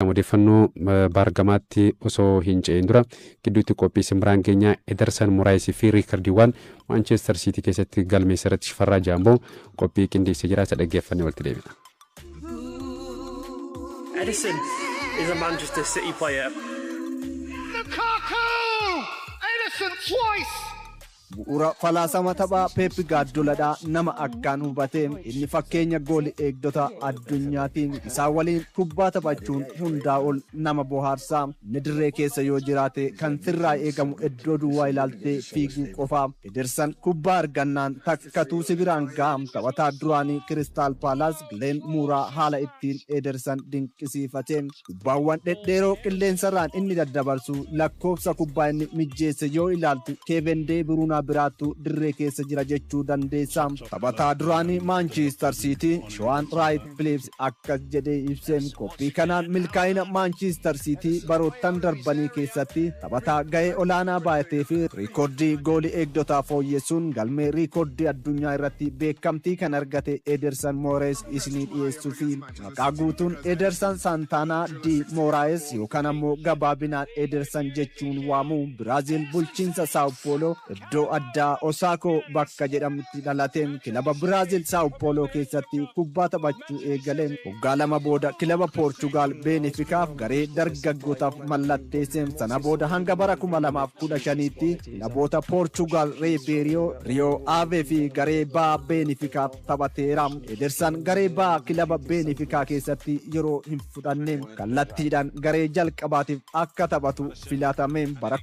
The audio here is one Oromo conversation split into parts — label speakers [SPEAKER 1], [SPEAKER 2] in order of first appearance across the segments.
[SPEAKER 1] Odeeffannoo baargamaatti osoo hin ce'in dura gidduutti qophii simbiraan keenya Ederson Moraayisii fi riikardiiwwan Maanchestar Siitii keessatti galmeessa irratti Shifarraa Jaamboo qophii qindeessee jira. Isa dhaggeeffannee walitti deebina.
[SPEAKER 2] Ederson is a Manchester City player.
[SPEAKER 3] Lukaku! Ederson twice!
[SPEAKER 4] Bu'uura falaasama taphaa Peep Gaardioladhaa nama akkaan hubate. Inni fakkeenya gooli eegdota addunyaatiin. Isaan waliin kubbaa taphachuun hundaa ol nama bohaarsaa. Inni dirree keessa yoo jiraate kan sirraa eegamu iddoo duwwaa ilaaltee fiiguu qofa. Ederson kubbaa argannaan takkatuu si biraan ga'a. Taphataa duraanii Kiristaal Paalaas Gileen Muuraa haala ittiin Ederson dinqisiifate. Kubbaawwan dhedheeroo qilleensarraan inni daddabarsu, lakkoofsa kubbaa inni mijjeesse yoo ilaaltu, Keevin De Bruyne biraattu dirree keessa jira jechuu dandeessa. Taphataa duraanii Maanchiistar Siitii Showaan Raayit Filiips akkas jedhee ibse. Qophii kanaan milkaa'ina Maanchiistar Siitii baroottan darbanii keessatti taphataa ga'ee olaanaa baay'atee fi riikoordii goolii eegdotaa fooyyessuun galmee riikoordii addunyaa irratti beekamtii kan argate Ederson Moores isinii dhiyeessuu fi maqaa guutuun Ederson Santaanaa Di Moraes yookaan ammoo gabaabinaan Ederson jechuun waamu. Biraaziil, bulchiinsa Saawupooloo, iddoo addaa Osaakoo bakka jedhamutti dhalate. Kilaba Biraazil Saawupooloo keessatti kubbaa taphachuu eegale. Waggaa 2 booda kilaba Poorchugaal Beenifikaaf garee dargaggootaaf mallatteesse. Sana booda hanga bara 2015tti kilaboota Poorchugaal Reebeeriyoo, Riyoo Aavee fi garee baa Beenifikaaf taphateera. Ederson garee baa kilaba Beenifikaa keessatti yeroo hin fudhanne kallattiidhaan garee jalqabaatiif akka taphatu filatame. Bara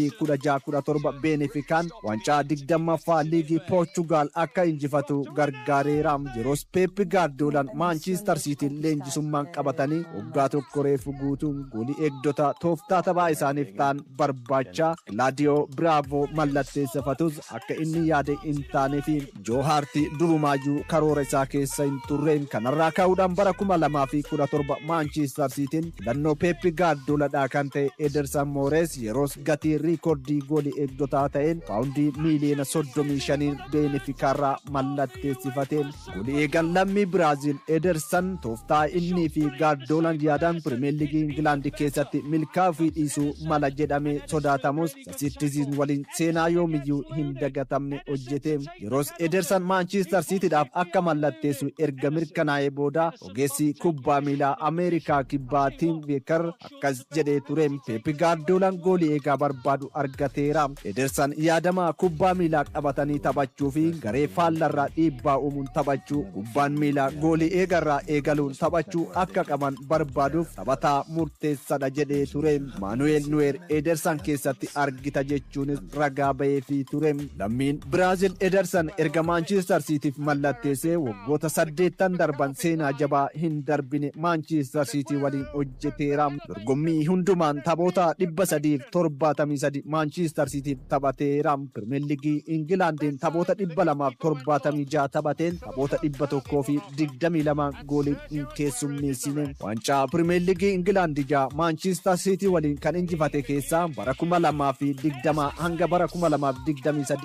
[SPEAKER 4] 2016-17 Beenifikaan waancaa 20ffaa liigii Poorchugaal akka injifatu gargaareera. Yeroos Peep Gaardiolaan Maanchiistar Siitiin leenjisummaan qabatanii waggaa tokko reefu guutuun goolii eegdota tooftaa taphaa isaaniif ta'an barbaacha Kilaadiyoo Biraavoo mallatteessifatus akka inni yaade hin taane fi Joo Haarti durumaayyuu karoora isaa keessa hin turre. Kanarraa ka'uudhaan bara 2017 Maanchiistar Siitiin filannoo Peep Gaardioladhaa kan ta'e Ederson Moores yeroos gatii riikoordii goolii eegdotaa ta'een paawundii miiliyoona 35n Beenifikaarraa mallatteessifate. Goolii eegan lammii Biraaziil Ederson tooftaa innii fi Gaardiolaan yaadan Pirimeer Liigii Ingilaandi keessatti milkaa'uu fi dhiisuu mala jedhamee sodaatamus, Siitiziin waliin seenaa yoomiyyuu hin dagatamne hojjete. Yeroos Ederson Maanchiistar Siitiidhaaf akka mallatteessu erga mirkanaa'ee booda ogeessi kubbaa miilaa Ameerikaa Kibbaa Tiim Beekar akkas jedhee ture: "Peep Gaardiolaan goolii eegaa barbaadu argateera. Ederson yaadama kubbaa miilaa qabatanii taphachuu fi garee faallarraa dhiibbaa uumuun taphachuu, kubbaan miilaa goolii eegarraa eegaluun taphachuu akka qaban barbaaduuf taphataa murteessadha" jedhee ture. "Maanu'eel Nuweer Ederson keessatti argita" jechuunis ragaa ba'eefii ture. Lammiin Biraazil Ederson erga Maanchiistar Siitiif mallatteessee waggoota 8 darban seenaa jabaa hin darbine Maanchiistar Siitii waliin hojjeteera. Dorgommii hundumaan taphoota 373 Maanchiistar Siitiif taphateera. Pirimeer Liigii Ingilaandiin taphoota 276 taphateen taphoota 122 goolii hin keessummeessine. Waancaa Pirimeer Liigii Ingilaandi ja'a Maanchiistar Siitii waliin kan injifate keessaa bara 2020 hanga bara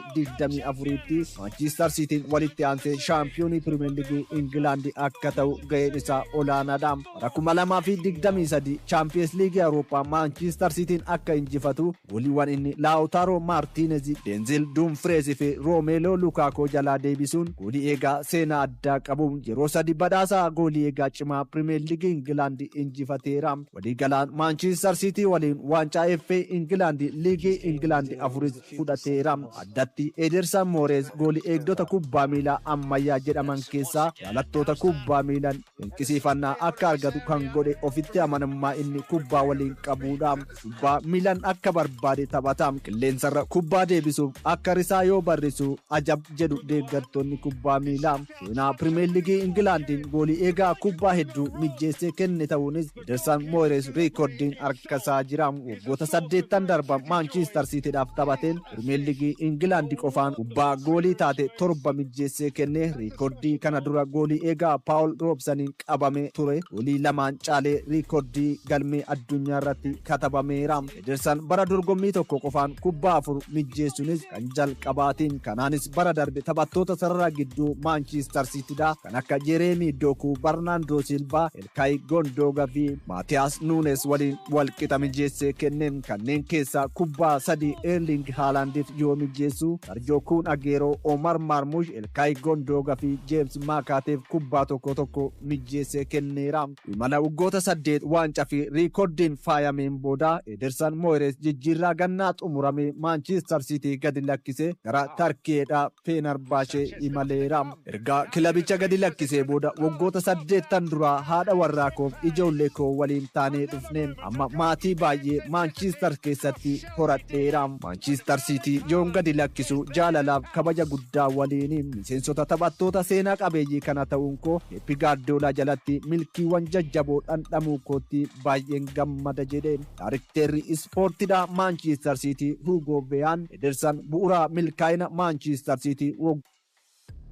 [SPEAKER 4] 2023-24tti Maanchiistar Siitiin walitti aansee shaampiyoonii Pirimeer Liigii Ingilaandi akka ta'u ga'een isaa olaanaadha. Bara 2023 Chaampiyeens Liigii Awurooppaa Maanchiistar Siitiin akka injifatu gooliiwwan inni Laawutaaroo Maartiinez, Deenzel Duumfirees fi Roomeeloo Lukaakoo jalaa deebisuun goolii eegaa seenaa addaa qabu yeroo sadi badhaasa goolii eegaa cimaa Pirimeer Liigii Ingilaandi injifateera. Waliigalaan Maanchiistar Siitii waliin waancaa FA Ingilaandi, Liigii Ingilaandi afuris fudhateera. Addatti Ederson Moores goolii eegdota kubbaa miilaa ammayyaa jedhaman keessaa jaalattoota kubbaa miilaan dinqisiifannaa akka argatu kan godhe ofitti amanamummaa inni kubbaa waliin qabudha. Kubbaa miilaan akka barbaade taphata. Qilleensarra kubbaa deebisuuf akka risaa yoo barrisu ajab jedhu deeggartoonni kubbaa miilaa. Seenaa Pirimeer Liigii Ingilaandiin goolii eegaa kubbaa hedduu mijjeessee kenne ta'uunis Ederson Moores riikoordiin harkasaa jira. Waggoota 8 darban Maanchiistar Siitiidhaaf taphateen Pirimeer Liigii Ingilaandi qofaan kubbaa goolii taate torba mijjeessee kenne. Riikoordii kana dura goolii eegaa Paawul Roobsaniin qabame ture goolii lamaan caalee riikoordii galmee addunyaa irratti katabameera. Ederson bara dorgommii tokko qofaan kubbaa afur mijjeessuun mijeessuunis kan jalqabaatiin. Kanaanis bara darbe taphattoota sarara gidduu Maanchiistar Siitidha kan akka Jereemii Dookuu, Barnaandoo Silvaa, Elkaayi Gondooga fi Maatiyaas Nuunes waliin walqixa mijeessee kenne. Kanneen keessaa kubbaa sadii Eerling Haalaandiif yoo mijeessu, Sarjoo Kuun Ageeroo, Omar Marmush, Elkaayi Gondooga fi Jeems Maakaateef kubbaa tokko tokko mijeessee kenneera. Imala waggoota 8 waancaa fi riikoordiin faayameen booda Ederson Moores jijjiirraa gannaa xumurame Maanchiistar Siitii gadi lakkisee gara Tarkiyeedha Feenarbaashee imaleera. Erga kilabicha gadi lakkisee booda, waggoota 8 duraa haadha warraa koof ijoollee koo waliin taanee dhufne. Amma maatii baay'ee Maanchiistar keessatti horadheera. Maanchiistar Siitii yoon gadi lakkisu jaalalaaf kabaja guddaa waliin miseensota taphattoota seenaa qabeeyyii kana ta'uun koo, Pep Gaardiyoolaa jalatti milkiiwwan jajjaboo dhandhamuu kootti baay'een gammada jedhe. Daarikteerri ispoortiidha Maanchiistar Siitii Hugo Beyaan, Ederson bu'uura milkaa'ina Maanchiistar Siitii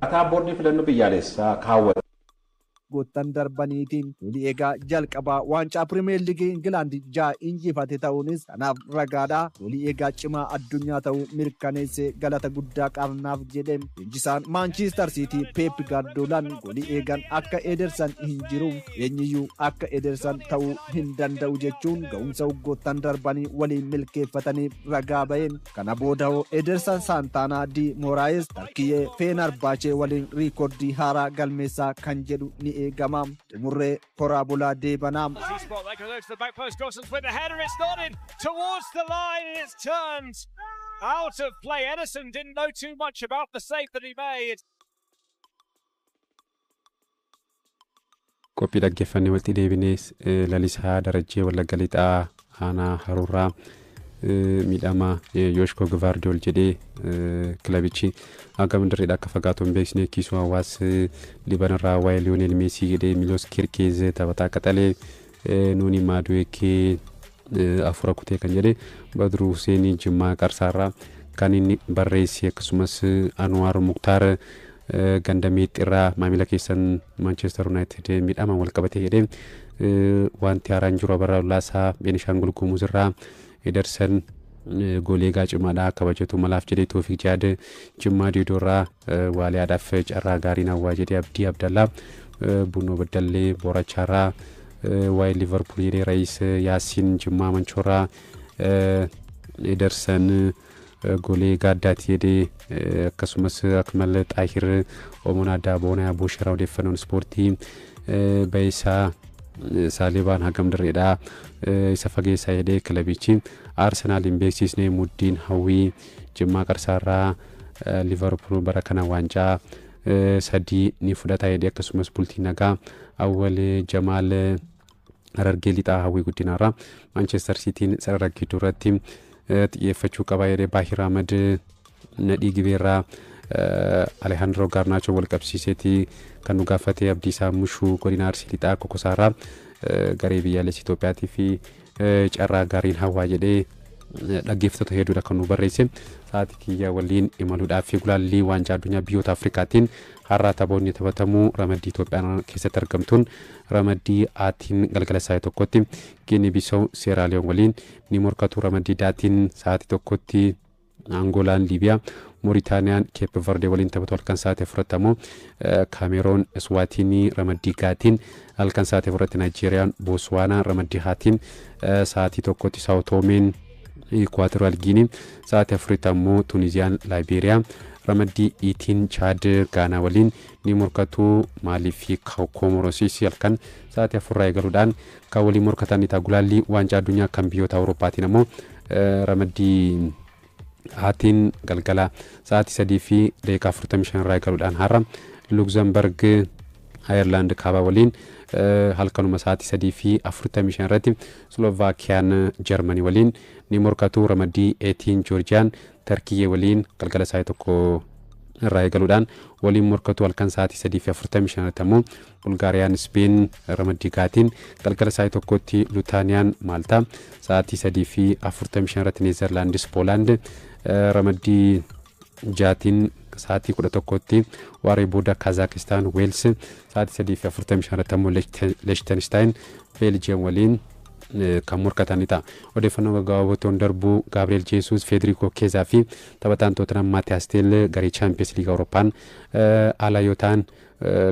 [SPEAKER 5] Akkaataa boordii filannoo biyyaalessaa kaawwate.
[SPEAKER 4] waggoottan darbaniitiin goolii eegaa jalqabaa waancaa Pirimeer Liigii Ingilaand ja'a injifate ta'uunis kanaaf ragaadha. Goolii eegaa cimaa addunyaa ta'uu mirkaneessee galata guddaa qabnaaf jedhe. Leenjisaan Maanchiistar Siitii Peep Gaardoolaan, goolii eegan akka Ederson hin jiru, eenyiyyuu akka Ederson ta'uu hin danda'u jechuun ga'umsa waggoottan darbanii waliin milkeeffatanii ragaa ba'e. Kana booda hoo Ederson Saantaanaa Di Mooraayes Tarkiyyee Feenarbaachee waliin riikoordii haaraa galmeessaa kan jedhu ni eegama. Xumurree, horaa bulaa, deebanaa.
[SPEAKER 6] Spot that goes over to the back post. Gosens with the header. It's nodded towards the line and it's turned out of play. Ederson didn't know too much about the save that he made.
[SPEAKER 1] Qophii dhaggeeffannee walitti deebinee, Lalisaa Darajjee Wallagga Lixaa aanaa Haruurraa, miidhama Yooshkoo Givaardiyool jedhee, kilabichi hagam dirreedha akka fagaatu hin beeksine. Kiisuu Hawaas Libanirraa waa'ee Liyoonel Meesii jedhee, Miloos Kirkeez taphataa qaxalee, Nuuni Maaduweekee afura kutee kan jedhe, Badruu Huseenii Jimmaa Qarsaarraa kan inni barreesse, akkasumas Anwaar Muktaar ganda meexxiirraa maamila keessan Maanchestar Yuunaayitid miidhamaan wal qabatee jedhee, wanti haaraan jiru Abarraa Laasaa Beenishaangul Gumuz irraa, Ederson goolii eegaa cimaadha, kabajatu malaaf jedhee, Toofiq Jaad Jimmaa Diidoorraa Waaliyaadhaaf carraa gaariin hawwaa jedhee, Abdii Abdallaa Bunnoo Baddallee Borachaarraa waa'ee Liverpool jedhee, Raayis Yaasiin Jimmaa Manchoorraa, Ederson golee gaaddaati jedhee, akkasumas Akmal Xaahir Omonaadaa Boonaa Boosharaa, odeeffannoon ispoortii Bayisaa Saalibaan hagam dirreedhaa isa fageessaa jedhee, kilabichi Arsenaal hin beeksisne, Muddiin Hawwii Jimmaa Qarsaarraa, Liverpool bara kana waancaa sadii ni fudhata jedhee, akkasumas Bultii Nagaa Awwal Jamaal Harargee Lixaa Hawwii Guddinaarraa, Maanchestar Siitiin sarara gidduu irratti xiyyeeffachuu qaba jedhee, Baahir Ahmad Nadhii Gibeerraa Alejandro Garnacho wal qabsiiseeti kan nu gaafate, Abdiisaa Mushuu godina Arsii Lixaa Kokosaarraa, garee biyyaalessa Itoophiyaatii fi carraa gaariin hawwaa jedhee, dhaggeeffattoota hedduudha kan nu barreesse. Sa'aatii kiyya waliin imaluudhaaf fi gulaallii waancaa addunyaa biyyoota Afrikaatiin har'a taphoonni taphatamuu, ramaddii Itoophiyaan keessatti argamtuun ramaddii Aatiin galgala sa'aatii 1tti Giinii Bisaw Seeraaliyoon waliin ni morkatu. Ramaddii Daatiin sa'aatii 1tti Angolaan Liibiyaa, Mooritaaniyaan Keep Verde waliin taphatu. Halkan sa'aatii 4tti ammoo Kaameroon Eswaatinii. Ramaddii Gaatiin halkan sa'aatii 4tti Naayijeeriyaan Booswaanaa. Ramaddii Haatiin sa'aatii 1tti Saawutoomeen Ikwaatoriyaal Giinii, sa'aatii 4tti ammoo Tuuniziyaan Laayibeeriyaa. Ramaddii Iitiin Chaad Gaanaa waliin ni morkatu. Maalii fi Koomorosiis halkan sa'aatii 4rraa eegaluudhaan kan waliin morkatan ni ta'a. Gulaallii waancaa addunyaa kan biyyoota Awurooppaatiin ammoo ramaddii Aatiin galgala sa'aatii 3:45 irraa eegaluudhaan har'a Luxemburg Ayerlaand kaabaa waliin, halkanuma sa'aatii 3:45 irratti Slovaakiyaan Jarmanii waliin ni morkatu. Ramaddii Eetiin Joorjiyaan Tarkiyyee waliin galgala sa'aatii 1 irraa eegaluudhaan waliin morkatu. Halkan sa'aatii 3:45 irratti ammoo Bulgaariyaan Speen. Ramaddii Gaatiin galgala sa'aatii 1tti Lutaaniyaan Maaltaa, sa'aatii 3:45 irratti Neezerlaandis Poolaand. Ramaddii Jaatiin sa'aatii 11tti waaree booda Kazaakistaan Weels, sa'aatii 3:45 irratti ammoo Leechtenstein Beeljiyeem waliin. kan morkatan ni ta'a. Odeeffannoo gaggabaaboon darbuu Gabriel Jesus, Federico Chiesa fi taphataan Tottenham Matthias Tel garee Champions League Awurooppaan ala yoo ta'an,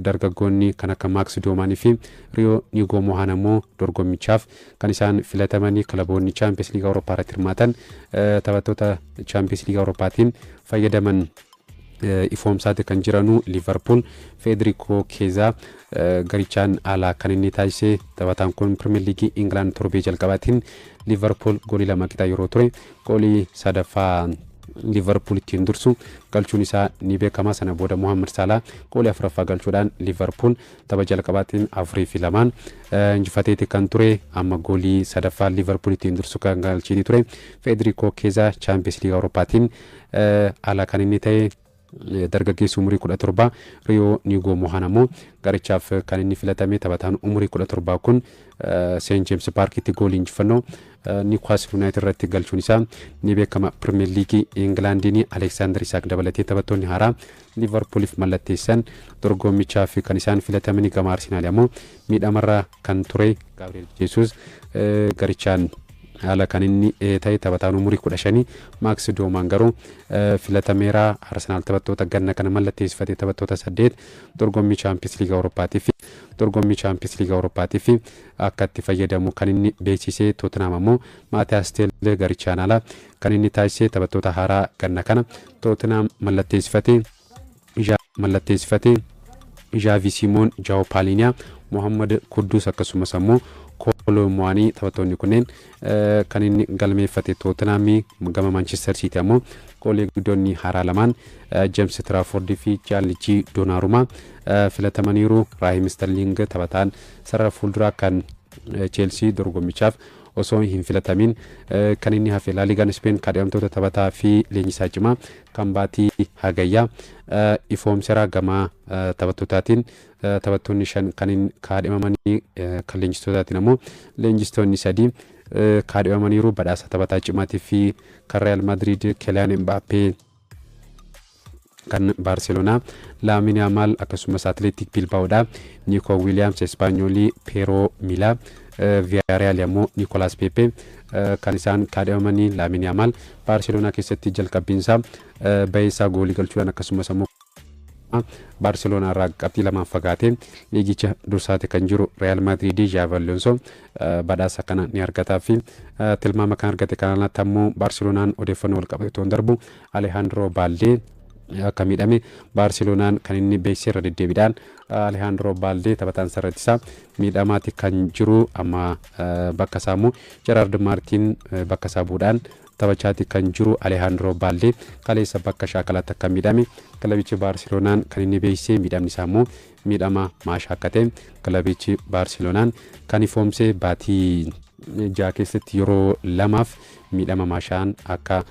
[SPEAKER 1] dargaggoonni kan akka Max Dowman fi Rio Ngumoha ammoo dorgommichaaf kan isaan filatamanii. Kilaboonni Champions League Awurooppaa irratti hirmaatan taphattoota Champions League Awurooppaatiin fayyadaman ifoomsaati kan jiranu. Liverpool Federico Chiesa garichaan alaa kan inni taasise. Taphataan kun Premier League England torbee jalqabaatiin Liverpool goolii 2 qixa yeroo ture goolii sadaffaa Liverpool ittiin dursu galchuun isaa ni beekama. Sana booda Mohamed Salah goolii afuraffaa galchuudhaan Liverpool tapha jalqabaatiin 4-2 injifateeti kan ture. Amma goolii sadaffaa Liverpool ittiin dursu kan galchiiti ture Federico Chiesa Champions League Awurooppaatiin ala kan inni ta'e. Dargaggeessi umurii 17 Rio Ngumoha ammoo garichaaf kan inni filatame. Taphataan umurii 17 kun Saint James Parkitti goolii injifannoo Newcastle United irratti galchuun isaa ni beekama. Premier League Ingilaandiin Alexander Isak dabalatee taphattoonni haaraa Liverpooliif mallatteessan dorgommichaaf kan isaan filatamanii. Gama Arsenaal ammoo miidhamarra kan ture Gabriel Jesus garichaan haala kan inni ta'e. Taphataan umurii 15 Max Dowman garuu filatameera. Arsenaal taphattoota ganna kana mallatteessifate taphattoota saddeet dorgommii Champions League Awurooppaatiif akka itti fayyadamu kan inni beeksise. Tottenham ammoo Matthias Tel garichaan ala kan inni taasise. Taphattoota haaraa ganna kana Tottenham mallatteessifate Xavi Simons, João Palhinha, Mohamed Kudus akkasumas ammoo Kolo Muani, taphattoonni kunneen kan inni galmeeffate Tottenham. Gama Manchester City ammoo goolii guddoonni haaraa lamaan James Trafford fi Gianluigi Donnarumma filatamaniiru. Raheem Sterling taphataan sarara fuulduraa kan Chelsea dorgommichaaf osoo hin filatamin kan inni hafe. Laaligaan Speen kaadhimamtoota taphataa fi leenjisaa cimaa kan baatii Hagayyaa ifoomseera. Gama taphattootaatiin taphattoonni shan kan kaadhimamanii, kan leenjistootaatiin ammoo leenjistoonni sadii kaadhimamaniiru. Badhaasa taphataa cimaatii fi kan Real Madrid Kylian Mbappé, kan Baarseloonaa Laamin Yamal akkasumas Athletic Bilbaa'oodha Nico Williams, Espanyoolii Pero Mila, Villarreal ammoo Nicolas Pepe kan isaan kaadhimamanii. Laamin Yamal Baarseloonaa keessatti jalqabbiinsaa baheessaa goolii galchuudhaan akkasumas ammoo Baarseloonaa irraa qabxii lamaan fagaatee liigicha dursaate kan jiru Real Madrid Xabi Alonso badhaasa kana ni argataa fi tilmaama kan argate. Kanatti ammoo Baarseloonaan odeeffannoo wal qabate darbu Alejandro Balde akka miidhame Baarseloonaan kan inni beeksise. Irra deddeebiidhaan Alejandro Balde taphataan sarara miidhamaati kan jiru. Amma bakka isaa immoo Gerard Martin bakka isaa bu'uudhaan taphachaati kan jiru. Alejandro Balde kaleessa bakka shaakalaatti akka miidhame kilabichi Baarseloonaan kan inni beeksise. Miidhamni isaa immoo miidhama maashaa akka ta'e kilabichi Baarseloonaan kan ifoomse. Baatii 6 keessatti yeroo lamaaf miidhama maashaan akka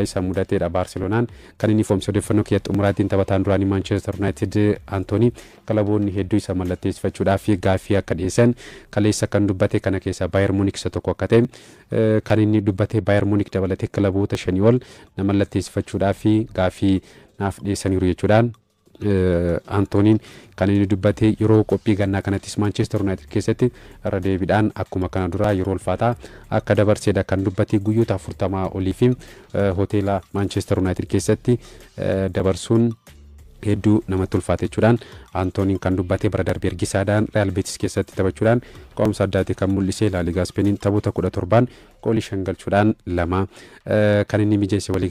[SPEAKER 1] isa mudateedha Baarseloonaan kan inni ifoomse. Odeeffannoo kiyya xumuraatiin taphataan duraanii Manchester United Antooni kilaboonni hedduu isa mallatteessifachuudhaaf gaaffii akka dhiyeessan kaleessa kan dubbate. Kana keessaa Bayern Munich isa tokko akka ta'e kan inni dubbate. Bayern Munich dabalatee kilaboota shanii ol na mallatteessifachuudhaaf gaaffii naaf dhiyeessaniiru jechuudhaan Antooniin kan inni dubbate. Yeroo qophii gannaa kanattis Manchester United keessatti irra deebiidhaan akkuma kana duraa yeroo ulfaataa akka dabarseedha kan dubbate. Guyyoota 40 olii fi hoteela Manchester United keessatti dabarsuun hedduu namatti ulfaate jechuudhaan Antooniin kan dubbate. Bara darbee ergisaadhaan Real Betis keessatti taphachuudhaan qo'umsa addaatii kan mul'ise. Laaligaa Ispeeniin taphoota 17n goolii 5 galchuudhaan lama kan inni mijeesse walii